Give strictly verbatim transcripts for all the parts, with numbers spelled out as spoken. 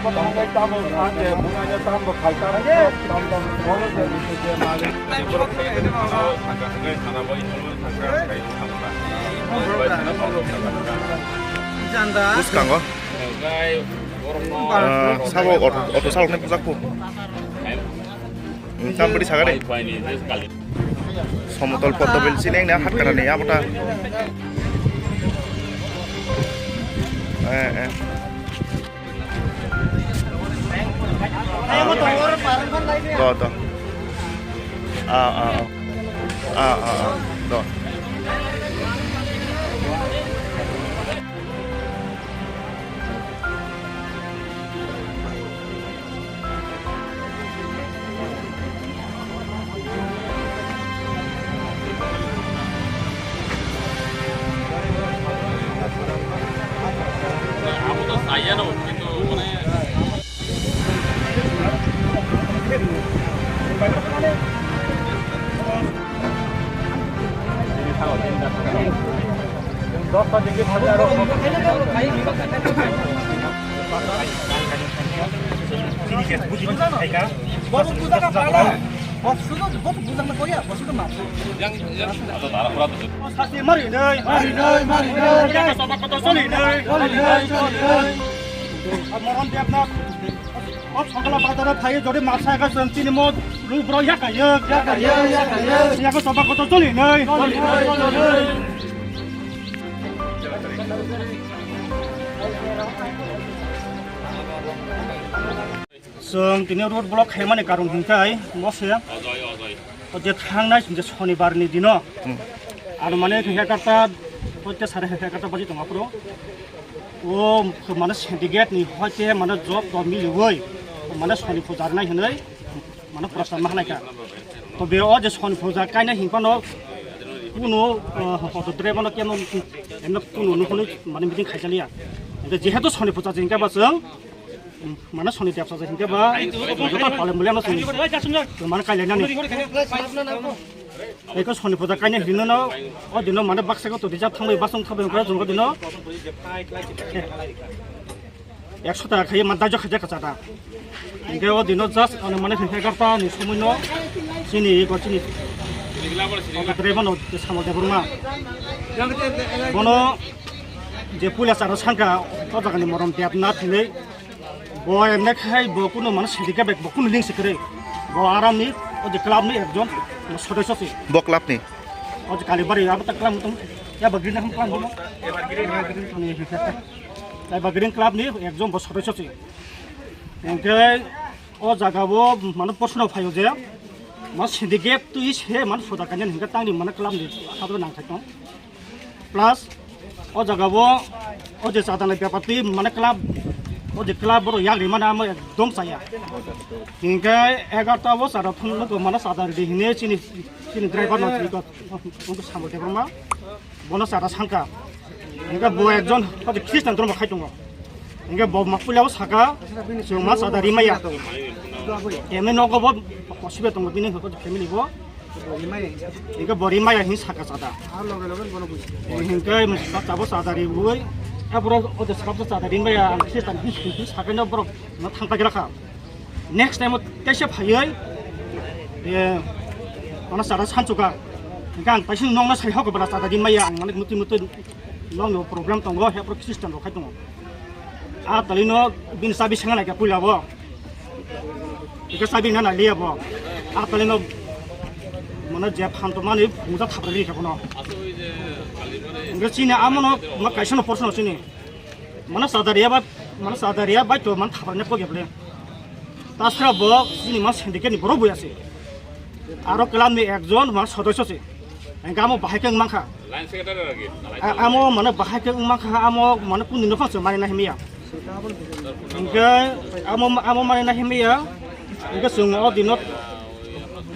Bwskango, ah, sabo auto, auto saloknai bujak kho. Tam bwdwi saga de. Somotol Poddobil sini yang hat kana ni abota. Eh, eh. Ah. Do, do. Ah, ah, ah. Ah, ah, ah. Do. Sasti mari nai, mari nai, mari nai, mari nai, mari nai. Moron Debnath. O Songkla bazar o phai jodi masa ka song tini mo ru bro ya ka ye, ya ka ye, ya ka ye. Ya ko soba koto choli nai. Choli nai, choli nai. Chwng tini road block khaimani karon hwnkhe bo se. O je thangnai je Shonibar ni dino. Hmm. Ano mane egarta, hoite sare egarta baji tongo aphuru. O mane syndicate ni hoite mane job to miliwi mane Shoni puja rwnai hinwi mane prasad ma hwnai kha. To be o je Shoni puja kainai hinphano kuno, uh, hoto driver no kemo emno kuno nukhunwi mane meeting khaijaliya. Ede jehetu Shoni puja jengkhe ba chwng Mane Shoni debsa je hingke ba, joto pale mole no sini. Mane kailainani. Eko Shoni puja kaina hirino no, o dino mane baksa ko to dijak thangbai basong thabai ko jong dino. Ekso taka khai ma dajo khaja kacha da. Hingke o dino just ano mane hingke egarta ni somoi no sini ko sini. Ko tre bono samo de burma. Bono je puila charo sangka o jaga ni morom debna thilei. Bo emne khai bo kuno mane sindike bek bo kuno link sikre. Bo aramni o je club ni ekjon mo sodosyo si. Bo club ni? O je Kalibari abo ta club mutum ya ba green ham club mo. Ni hekta. Ya ba green club ni ekjon bo sodosyo si. Engke o jaga bo mane posno phayo je. Mo sindike tui se mane soda kanya hingke tangni mane club ni habo nang thai tong. Plus o jaga bo o je chadani bepar twi mane club, o je club borok yak rimani amo ekdom chaya. Hingke egarta bo chada phunukgo mane chada ridi hine chini, chini driver no twi kok, wngkha Samo Debbarma, bono chada sangka. Hingke bo ekjon o je Christian dhormo khai tongo. Hingke bo ma puila o saka, chwng ma chada rimaya. Kemni nogo bo osibe tongo bini hwnkhe family bo. Hingke bo rimaya hin saka chada. Hingke bachabo chada riwi, a borok o de sabsa chada rimaya, ang Christian hin hin sakaino borok no thang paikha. Next time o teisa phaiwi, eh, mane chada sanchuka. Hingke ang paisa nokno sai hok bwla chada rimaya, ang mane muti muti nokno problem tongo, he borok Christian rok khai tongo. A talino bini chabi sanga naikha puila bo. Ika chabi na nai liya bo. A talino mane je phanto mani puja thapra ri kha bono. Inga chini amono ma kaisa no porsono chini. Mane sadariya ba, mane sadariya bai to man thapra ne poge ble. Tasra bo chini ma syndicate ni borok bo ya se. Aro club ni ekjon ma sodosyo se. Engka amo bahai khe wngmankha. Line secretary lagi. A-, amo mane bahai khe wngmankha, amo mane kuni no phang se mari na himiya. Engke amo, amo mari na himiya. Engke chwng o dino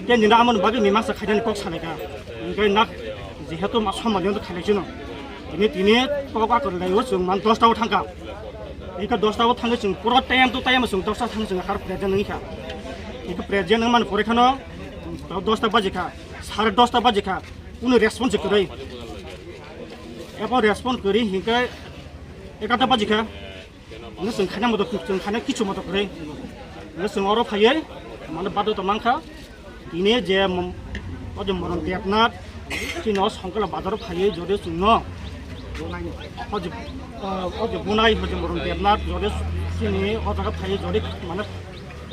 ke nina amo ni bagwi mimang sa khaina ni kok sanai ka. Engke nak jehetu ma somaj ni khalai chino. Tini, tini kok akor lai o chwng man dosta o thangka. Ika dosta o thangwi chwng pura time to time chwng dosta thang chwng har present wngkha. Ika present wngmani pore kheno dosta baji kha, sare dosta baji kha, kunu response kwrwi. Ebo response kwrwi hinkhe egarta baji kha. Hwnwi chwng khaina moto, chwng khaina kichu moto kwrwi. Hwnwi chwng oro phaiwi mane badota mankha. Tini je m-, o je Moron Debnath chini o Songkla bazaro phaiwi jodi chwngno o je, o je bunai o je Moron Debnath jodi chini o jaga phaiwi jodi mane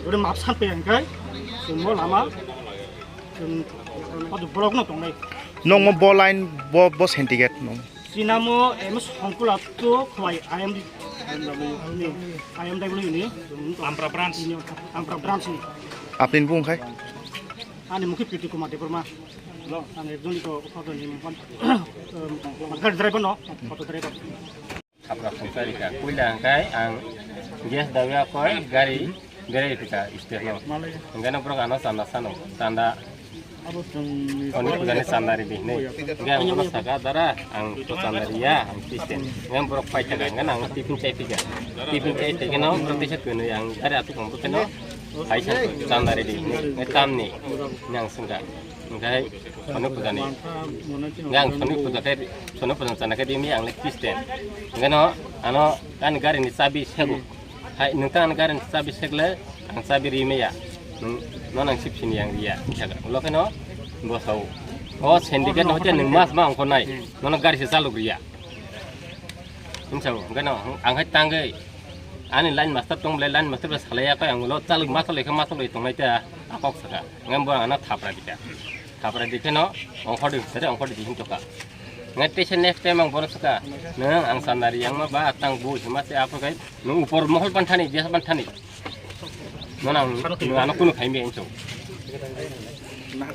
jodi map san paiya hwnkhe chwngno lama chwng o je block no tongnai. Nongmo bo line bo, bo syndicate nong. Sinamo em Songkula to khwlai I M D, I M W ni Ampra branch. Ampra branch ni. Apni bung khai? Ani mukhi Priti Kumar Debbarma. Ang ekjon ito upadhyay ni mukhan, um, gari driver no, auto driver. Khapra khungsa rika. Puila hwnkhe ang gas dawi akoi gari berai rika state no. Hwnkhe no borok ano chanda sano. Chanda. Oni pujani chanda ridi hinwi. Hwnkhe ang bono saka, "Dara, ang to chanda riya, ang Christian." Hwnkhe borok paithaka, hwnkhe ang tiffin chai phika. Tiffin chai phikeno borok teisa twnwi ang gari atuk ang bwkheno kaisa chanda ridi hinwi. Hwnkhe tamni hinwi ang swngkha. Hwnkhe Soni pujani. Hwnkhe ang Soni puja khe, Soni puja chana khe rimi ang le Christian. Hwnkhe no ano ani gari ni chabi sego. Hai, nwng ta ani gari ni chabi sek le, ang chabi ri maya. Nwng, nono ang sip sini ang riya, hinwi sakha. Ulo khe no, bo sao. O syndicate no hoite nwng mas ma ongkhor nai, nono gari se chalok riya. Hinwi sao, hwnkhe no, ang hai tangwi, ani line master tong bwlai, line master bai salai ya khe, ang ulo chalok ma chalok khe ma chalok tongnai ta, a kok sakha. Hwnkhe bo ano thapra di kha. Thapra di khe no, ongkhor di, sere ongkhor di hinwi tokha. Hwnkhe teisa next time ang bono sakha, nwng ang chanda ri yang ma ba, tang bo hima se aphuru khai, nwng upor mohol ban thani, bias ban thani. Nono ang, nwng ano kunu khai maya hinwi sao.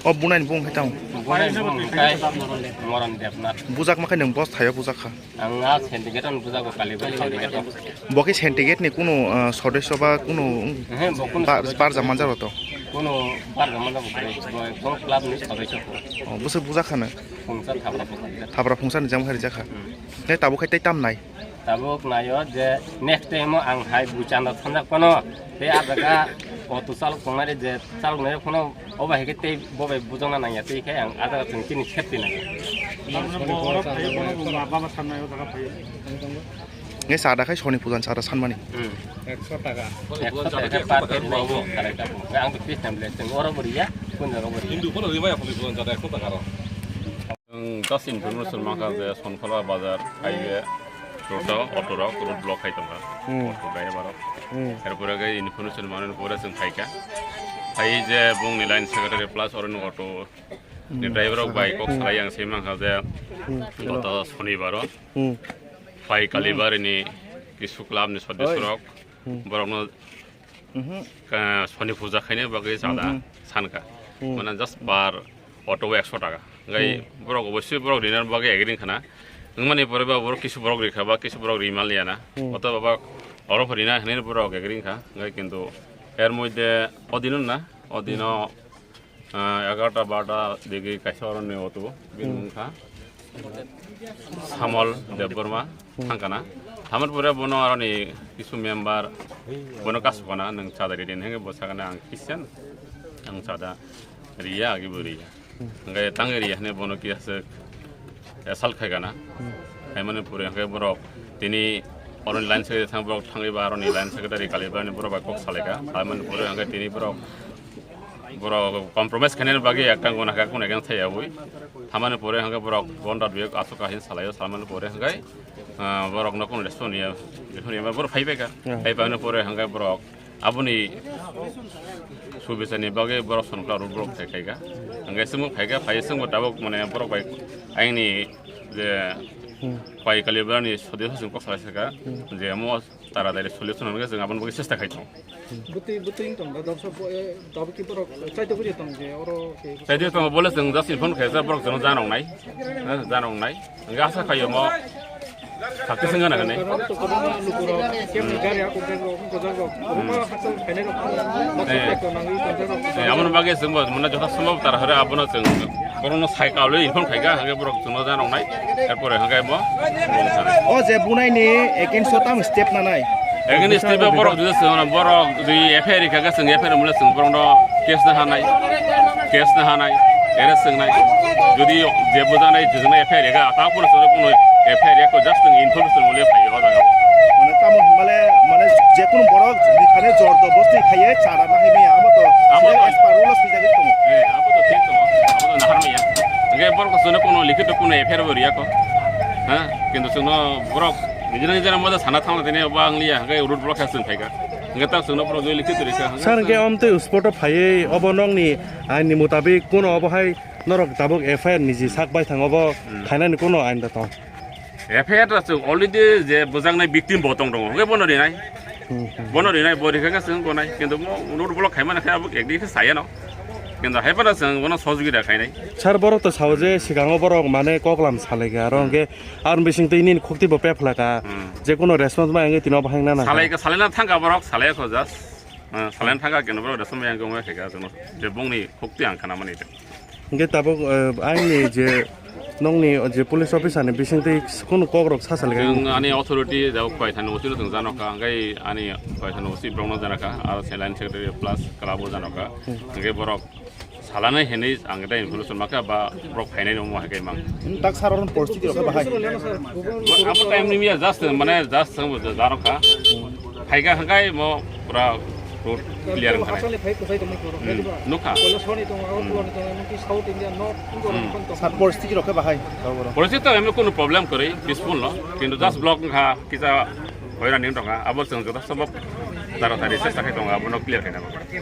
O bunai ni bung khai tang. Bunai ni bung khai Moron Debnath. Bujak ma khai nwng bos thaio bujak kha. Ang a syndicate ano bujak o kali bai syndicate o. Bo khe syndicate ni kunu, ah, sodosyo ba kunu Ehe, bo kunu bar, sodosyo. Barja manjak rok to? Kunu barja manjak bo kwrwi. Bo, bo club ni sodosyo ko. O, bwswk bujak kha nwng? Khungsa thapra khungsa. Thapra khungsa ni jam khai rijak kha. Hmm. Tei tabuk khai tei tam nai? Tabuk naio je next time o ang hai bui chanda sanjak phano tei a jaga auto chalok tongnai je chalok nai phano o bai hai khe tei bo bai bujokna nangya tei khe ang a jaga chwng chini safety nangya. Nge sada khai Soni pujan sada sanmani. Hmm. Ekso taka. Ekso taka per head bai khe khalai tabuk. Ang to fix time le chwng oro bo riya, kun jaga bo riya. Hindu phano rimaya Soni pujan sada ekso taka rok. Ang just information mankha je Sonkhola bazar highway road o auto rok road block khai tongkha. Hmm. Auto driver rok. Hmm. Erpore khe information manwi pore chwng phaikha. Phai je bungni line secretary plus oroni auto ni Hmm. driver rok bai kok Hmm. salai ang se mankha je Hmm. gota Sonibar o Hmm. phai Kalibar ni kisu club ni sodosyo rok Hmm. borokno Mhm. Ka-, Soni puja khaina bagwi chada Mhm. sanka. Mhm. Mane just per auto o ekso taka. Hwnkhe Mhm. borok obosoi borok rina bagwi agree wngkha na. Wngmani pore ba borok kisu borok rikha ba kisu borok rimaliya na. Mhm. Oto baba oro pho rina hinwi borok agree wngkha. Hwnkhe kintu er moddhe o dino na, o dino Ah, egarota barota digi kaisa oroni auto, bini Hmm. wngkha Samol Debbarma Hmm. thangkana. Thamani pore bono aroni kisu member bono kasukana, "Nwng chada ri di," hwnkhe bo sakana, "Ang Christian, ang chada riya, agi bo riya." Hmm. Hwnkhe tangwi riya hwnwi bono kisa se assault khaikana. Hmm. Khaimani pore hwnkhe borok tini oroni line secretary thang borok thangwi ba aroni line secretary Kalibarni borok bai kok salaikha. Khaimani pore hwnkhe tini borok Borok compromise khainani bagwi ekta guna kha, kunu ekta thaiyawi. Thamani pore hwnkhe borok gonda duyok aswk kaisa salaio, salamani pore hwnkhe, ah, borokno kunu response ya, response ya, borok phaibaikha. Hmm. Phaibaini pore hwnkhe borok aboni subisani bagwi borok Sonkla road block khai khaikha. Hwnkhe chwngbo phaikha, phai chwngbo tabuk mane borok bai aini je Hmm. pai Kalibarani sodesyo chwng kok salaisakha, Hmm. je mo taratari solution hwnwi chwng aboni bagwi chesta khai tongo. Bwtwi, bwtwi wng tong da, dopsa bo, eh, tabuk ki borok chaito bwrwi tong je, oro ke. Chaito tong bole chwng just inform khaijak borok chwngno janok nai. Eh, janok nai. Hwnkhe asa khaio mo. Sakti sengana hwnwi. Borok to kwbangma lukurok, kemni gari ako bag rok, wng gojak rok, kwbangma hachal khainai rok, Eh. Eh, aboni bagwi chwngbo mane jotha sombhob tara hore abono chwng borokno sai kaulwi inform khaikha, hwnkhe borok chwngno janok nai. Erpore hwnkhe bo. O je bunaini against o tamo step nanai? Against step o borok jodi chwng borok jodi F I R rikha khe chwng F I R mole chwng borokno case na hanai, case na hanai, arrest chwng nai. Jodi je bujanai jodi F I R rikha ta kono chwng kono F I R rikha just chwng information mole phai o jaga. Male, mane, jekunu borok bithane jor dobosti khaiye chara nahai maya, abo to Abo to as per rules swijagwi tongo. Eh, abo to thik tongo, abo to nahar maya. Hingke borok chwngno kono likhito kono F I R bo riya ko. Ha? Kintu chwngno borok nijera nijera moja sana thangna tini obo ang liya, hingke road block khe chwng phaikha. Hingke ta chwngno borok joi likhito rikha. Sir, hingke amtwi spot o phaiwi obo nokni ain ni mutabik kono obo hai norok tabuk F I R niji sak bai thang obo Hmm. khainani kono ain da tong. F I R ta chwng already je bwjaknai victim bo tong tongo, hwnkhe bono rinai. Hmm, hmm. Bono rinai, bo rikha khe chwng gonai. Kintu mo road block khaimani khe abo ekdi khe sayano. Kintu hai phano chwng bono sohojogita khainai. Sir, borok to sao je sikango borok mane koklam salaikha, aro hwnkhe aroni bisingtwi nini khukti bo pephlaka. Hmm. Je kono response ma wngwi tino bahai nana. Salaikha, salaina thangkha borok, salaiya kho just. Ah, salaina thangkha kintu borok response ma wngwi khaikha chwngno. Je bongni khukti ang khanamani. Hingke tabuk, eh, aini je nokni je police officer ni bisingtwi kunu kokrok sa salga. Chwng ani authority jabo koi thani usi no chwng jano kha, hingke ani koi thani usi borok no jana kha, aro se line secretary plus club o jano kha. Hmm. Hingke borok salani hinwi ang tei information ma kha ba borok phainai no mo hai khe mang. Hmm, tak sar oron poristiti rok khe bahai. Abo time ni miya just mane just jano kha. Phaikha hwnkhe mo pura road clear wngkha nai. Aswkni phai kwchai tongmani borok, Hmm, nukha. Koilwasani tongo, Hmm. Agartala ni tongo, emonki South India, North India Hmm. ni tongo. Sir, poristiti rok khe bahai? Poristiti to emni kunu problem kwrwi, peaceful no. Kintu just block wngkha, kisa hoirani wng tongkha, abo chwng joto sombhob taratari chesta khai tongo, abono clear khaina bagwi.